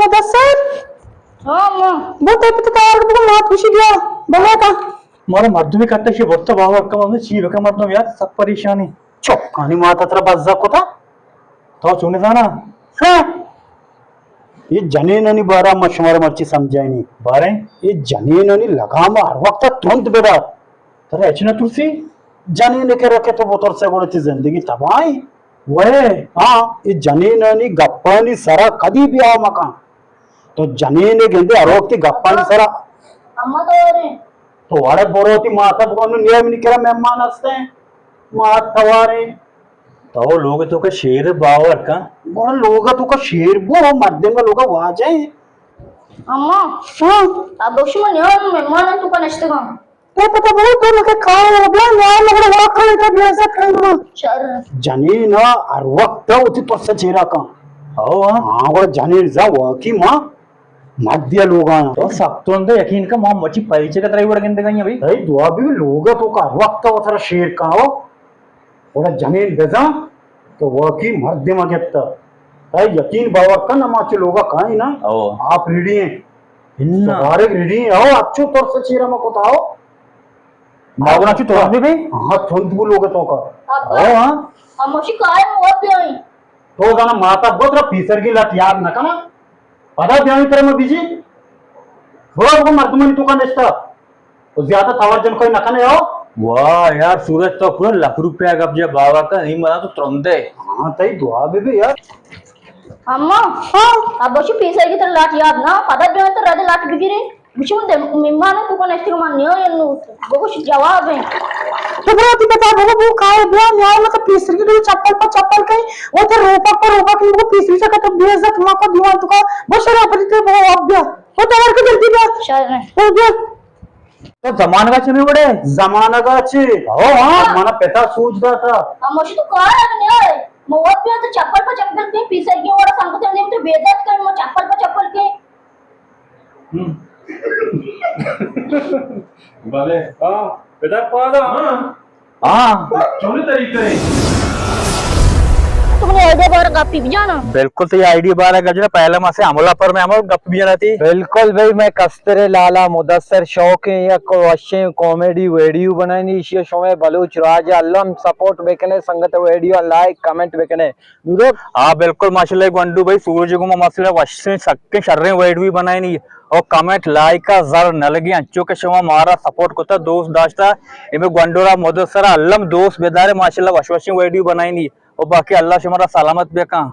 مدثر؟ ہاں، ماں۔ بو تئی پت تیار بو، مات گوشی بیا، بلا کا۔ مارا مردمی کٹا شی برتا باور کم، ہمیں چی بکا مردم یار، سب پریشانی۔ چپ کانی مات ترا بزا کتا۔ تو چونے زانا؟ ہاں۔ یہ جنینانی بارا ما شمارا مرچی سمجھائنی۔ بارے؟ یہ جنینانی لگام ہر وقت تند بدار۔ ترا ہچ نہ ترسی؟ جنین کہ رکھے تو بترسے گڑا تی زندگی تباہ ہے۔ وے؟ ہاں، یہ جنینانی گپانی سرا کدی بیا مکن۔ تو جنین گندے ہر وقت گپانی سرا۔ اما تو رے۔ تو وڑے برو تی ماتا بگو نو نیا منی کرا مہمان ہستے۔ مات توارے۔ تو لوگ تو کا شیر باور کن۔ گڑا لوگ تو کا شیر بو، مردم کا لوگ واجہ ہے۔ اما۔ ہاں۔ اب بخش من یار مہمان تو کا نشتگاں۔ اے پتہ بلے تو مکے کار ہو بیا، نیا مگر واقعی تو بے عزت کئی ما۔ شر۔ جنین ہر وقت ہوتی تو سے چیرا کن۔ ہو، ہاں۔ ہاں، گڑا جنین زا واقعی ما مدیا لوگاں۔ تو سب تو اندر یقین کا ما مچی پریچے کا ترائی وڑ گندگا بھائی۔ اے دعا بھی لوگا تو کا ہر وقت ہوتا شیر کا ہو۔ گڑا جنین بزاں تو واقعی مردم گپتا۔ اے یقین باور کن، ہما چہ لوگا کائیں نا، او۔ آپ ریڈی ہیں۔ انا۔ سوارگ ریڈی ہیں، او، اچو ترس چیرا ما کتا ہو۔ ما گنا چو ترس بھی بھی؟ ہاں، ترس بو لوگ تو کا۔ ابا، او، ہاں۔ ہم مشی کائے موت بھی آئیں۔ تو زانا ماتا بوت را پیسر کی لٹ یاد نہ کنا۔ پدا بیانی ترے ما بیجی۔ برو کو مردمانی تو کا نشتا۔ و زیادہ توجہ کوئی نہ کنے ہو۔ واہ یار سورج، تو پورا لکھ روپیہ گپ جا باوا کا، نہیں منا تو ترندے۔ ہاں، تئی دعا بی بی یار۔ اما، ہاں۔ اب بچو پیسے کی تر لاٹ یاد نہ، پدا بیان تو رد لاٹ بگیری۔ بچو من دے مہمان تو کو نشتی من نیو ینو۔ بگوش جواب ہے۔ تو برو تی پتا بگو بو کائے بیا، نیار مت پیسر کی تو چپل پر چپل کئی، وہ تو روپک پر روپک نہیں، بگو پیسری چکا تو بے عزت ما کو دیوان تو کا، بشرا پتی تو بگو اب بیا۔ وہ تو ور کے جلدی بیا۔ شاید ہے۔ وہ بیا۔ تو زمانگا چمی وڑے؟ زمانگا چی؟ او ہاں۔ منا پتا سوچ داتا۔ ہموشی تو کار ہے نہیں آئے۔ موت بھی تو چپل پہ چپل کے پیسے کی وڑا سنگتے نہیں تو بے عزت کر، مو چپل پہ چپل کے۔ ہم۔ بلے۔ ہاں۔ پتا پادا، ہاں۔ ہاں۔ چونی طریقہ ہے؟ تو نے آئیڈیا بارا گپی بجانا۔ بالکل، تو یہ آئیڈیا بارا گپ جانا، پہلے ما سے عملہ پر میں عمل گپ بجانا تھی۔ بالکل بھائی، میں کستر لالا مدثر شوق ہیں یک وشیں کامیڈی ویڈیو بنائنی، ایشی شما بلوچ راج الم سپورٹ بکنے، سنگت ویڈیو لائک کمنٹ بکنے۔ درست۔ ہاں بالکل، ماشاءاللہ گونڈو بھائی، سورج گما مسئلہ وشیں سکیں شریں ویڈیو بنائنی۔ او کمنٹ لائک ء زر نہ لگی، انچو کہ شما مارا سپورٹ کتا، دوست داشتا، اے میں گونڈو را مدثر الم دوست بدارے، ماشاءاللہ وش وشیں ویڈیو بنائینی۔ او باقی اللہ شما را سلامت بکن۔